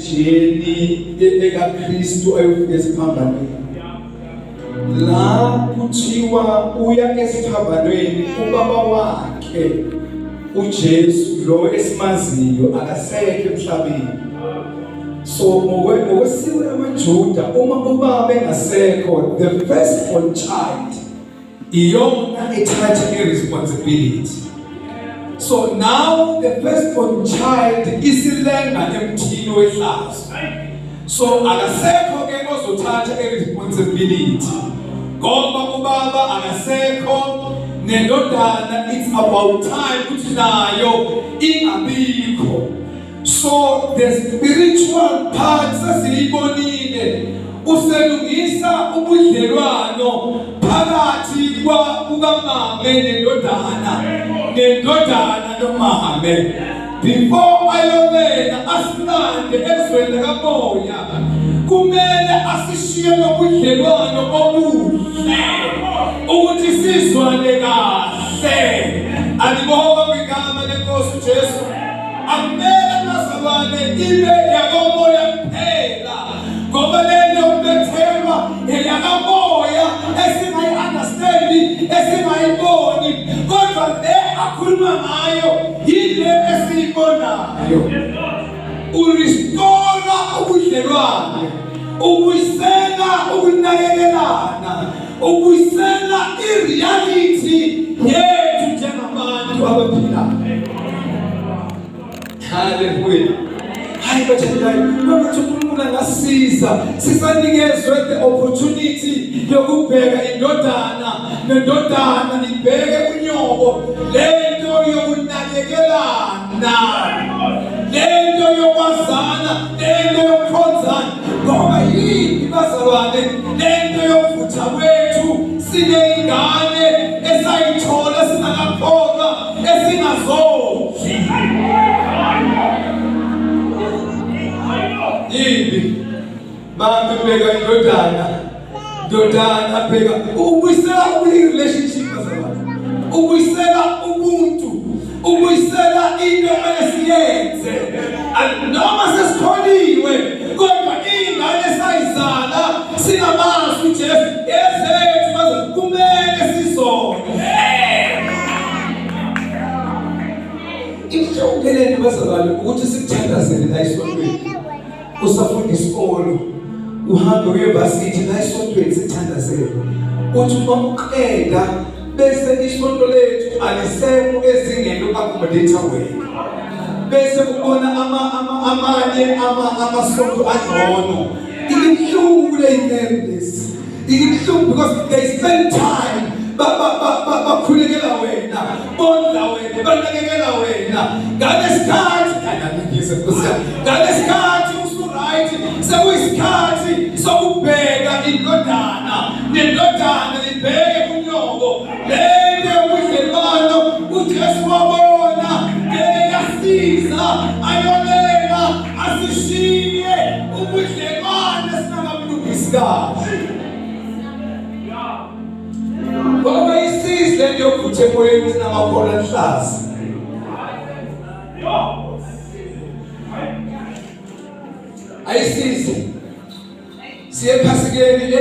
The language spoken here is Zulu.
Journey ekaKristu ayofika esiphambanweni. La kuthiwa uya esiphambanweni ubaba wakhe uJesu lo esimaziyo akasekho emhlabeni. So ngokwesiko lamaJuda uma ubaba engasekho the first born child iyona ethatha i-responsibility. So now the first born child isilenga emthini wehlazo. So akasekho ke ozothatha i-responsibility ngoba ubaba akasekho nendodana it's about time ukuthi nayo ingabikho. So the spiritual part sesiyibonile uselungisa ubudlelwano phakathi kukamame nendodana nendodana nomame before ayobena asilande ezweni likamoya kumele asishiye nobudlelwano obuhle ukuthi sizwane kahle alibonga igama lenkosi uJesu Akumele bazalwane ibe yakomoya kuphela ngoba lento yokubethelwa eyakamoya esingayi-understandi esingayiboni kodwa le akhuluma ngayo yile esiyibonayo uristora ubudlelwane ubuyisela ukunakekelana ubuyisela i-reality yethu njengabantu abaphilayo. Haleluya. Hayi bathandekayo, babathi uNkulunkulu angasiza sisanikezwe the opportunity yokubheka indodana nendodana ibheke unyoko lento yokunakekelana lento yokwazana lento yokukhonzana ngoba yini bazalwane lento yokuvutha kwethu sineyingane esayithola singakakholwa esingazondli yini mama bheka indodana ndodana bheka ubuyisela uyi-relationship bazalwane ubuyisela ubuntu ubuyisela into ekumele siyenze noma sesikholiwe kodwa ingane sayizala singamazi uJesu ezethu baze kumele sizone ibuhlungu ke lento bazalwane ukuthi sikuthandazele la esontweni usafunda isikolo uhambe uye varsity la esontweni sithandazele uthi uma uqeda bese isonto lethu alisekho ezingeni loku-accommodate wena bese ubona amanye amasonto angcono ibuhlungu kule yinceku lesi ibuhlungu because they spend time bakhulekela wena bondla wena banakekela wena ngalesikhathi kanalingise nkosi yami ngalesikhathi usuright sekuyisikhathi sokubheka indodana nendodana ibheke kunyoko lento yobudlelwano uJesu wabona ngeke yasiza ayolela asishiye ubudlelwano esingakabulungisi kahle ngoba isizi lento yokuvutha emoyeni sinamakhono aluhlaza ayisizi siye ephasikeni.